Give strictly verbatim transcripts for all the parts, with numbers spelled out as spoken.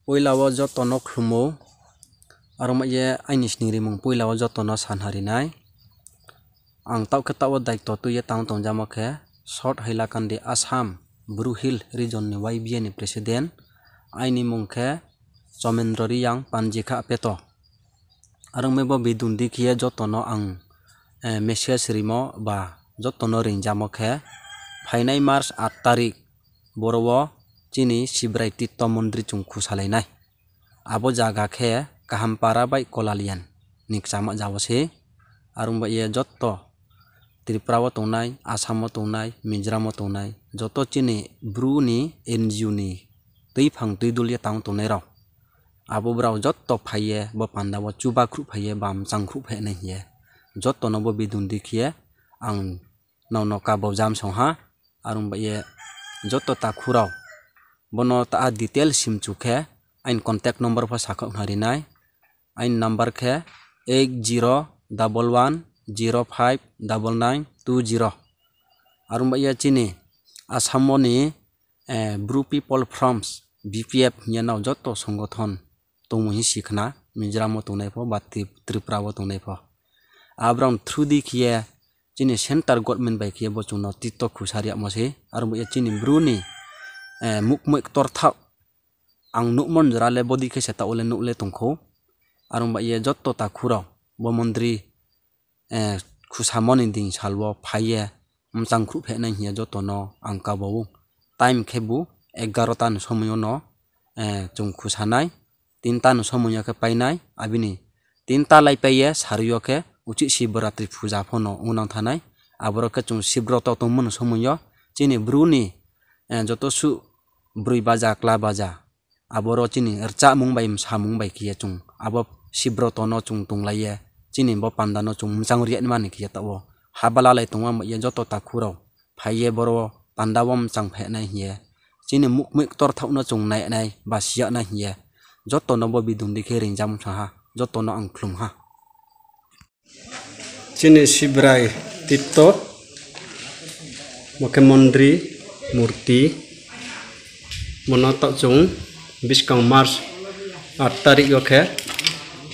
Poila wo joto no khlumo, aro ma ye aini sning rimung poila wo joto no sanha ri nai. Ang taoh khe taoh wo daito tui ye tang tongjamo khe, South Hailakandi Assam Bru Hill Region ni Y B A ni President, aini mung khe Chomendro Reang Panjikha Apeto. Are ong mi bo bidun di khe ye joto no ang message rimo ba joto no ringjamo khe, phainai March aat tarik boro wo chini Sibrai Titto Mondri chung khusalai nai. Abo zaga khe Kahampara bai Kolalian ni kchama zaga wo se. Are ong ba ye joto Tripura wo tongnai, Assam wo tongnai, Mizoram wo tongnai, joto chini Bru ni N G O ni tuiphang tuidul ye tang tongnai rao, abo brao joto phai ye bo panda wo chuba khruhphai ye ba mchang khruhphai nai hing ye joto no bo bidun di khe ye ang nrao no kabo jam song ha. Are ong ba ye joto takhu rao, bo no ta detail simchu khe aini contact number pho sakhaoh na ri nai. Aini number khe eight zero double one zero five double nine two zero. Are ong ba ye chini Assam wo ni Bru People Forums, B P F hing ye nrao joto songothon tongmo hing si khna, Mizoram wo tongnai pho ba Tripura wo tongnai pho. Abrao through di khe ye chini centre government bai khe ye bo chung no Titto khusa ri yagmo se. Are ong ba ye chini Bru ni mukmoi ktorthaoh ang nuhmo ni jora le bodei khe se taoh wo le nuh le tongkhou. Are ong ba ye joto takhu rao bo mondri khusamo ni ding sal wo phai ye mchang khruhphai nai hing ye joto no ang kabo ou. Time khebu egarota ni somoi yo no chung khusa nai, tinta ni somoi yo khe pai nai, abini tinta lai pai ye sarui yo khe uchih Sibratri puja pho no ongnang thanng nai. Aboro khe chung Sibroto tongmo ni somoi yo chini Bru ni joto suh broi baja, kla baja, aboro chini rchamung bai msamung bai khe ye chung abo Sibroto no chung tonglai ye chini bo panda no chung mchang ri yag naima ni khe ye taoh wo habalalai tongma bai ye joto takhu rao phai ye boro panda wo mchang phai nai hing ye, chini mukmoi ktorthaoh no chung nai nai ba si yag nai hing ye joto no bo bidun di khe ringjam sa ha, joto no ang khlum ha. Chini Sibrai Titto, bo khe mondri, murti, bo no taoh chung buskang March aat tarik yo khe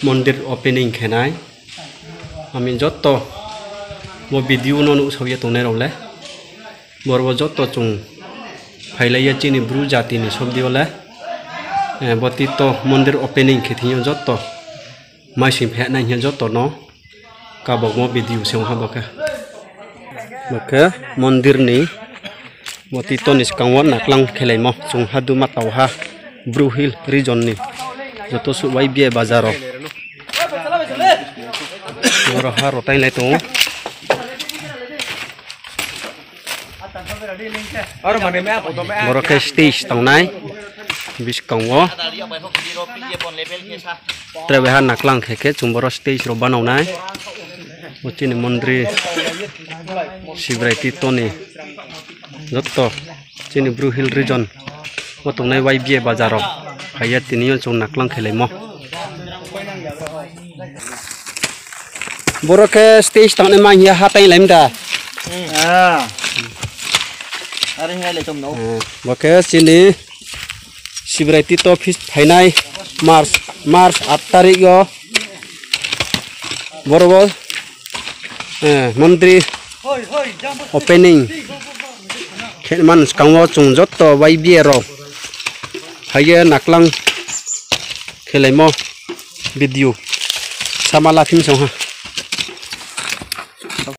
mondir opening khe nai. Ami joto bo video no nuhsao ye tongnai rao le, boro wo joto chung phailai ye chini Bru jati ni sobdi yo le, bo Titto mondir opening khe thing yo joto maising phai nai hing ye joto no kabokmo video se ong ha bo khe. Bo khe mondir ni, bo Titto ni skang wo naklang khelaimo chung haduma tau ha, Bru Hill region ni joto suh Y B A bazar wo. Boro ha ro tainglai tong ou. Boro khe stage tangnai buskang wo. Tre bai ha naklang khe khe chung boro stage rao banao nai. Bo chini mondri Sibrai Titto ni joto chini Bru Hill region wo tongnai Y B A bazar rao phai ye tini yo chung naklang khelaimo. Boro khe stage tangnai ma hing ye ha tainglai mda. Bo khe chini Sibrai Titto feast phainai March, March aat tarik yo boro wo mondri opening khe man skang wo chung joto Y B A rao phai ye naklang khelaimo video sama la phim song ha.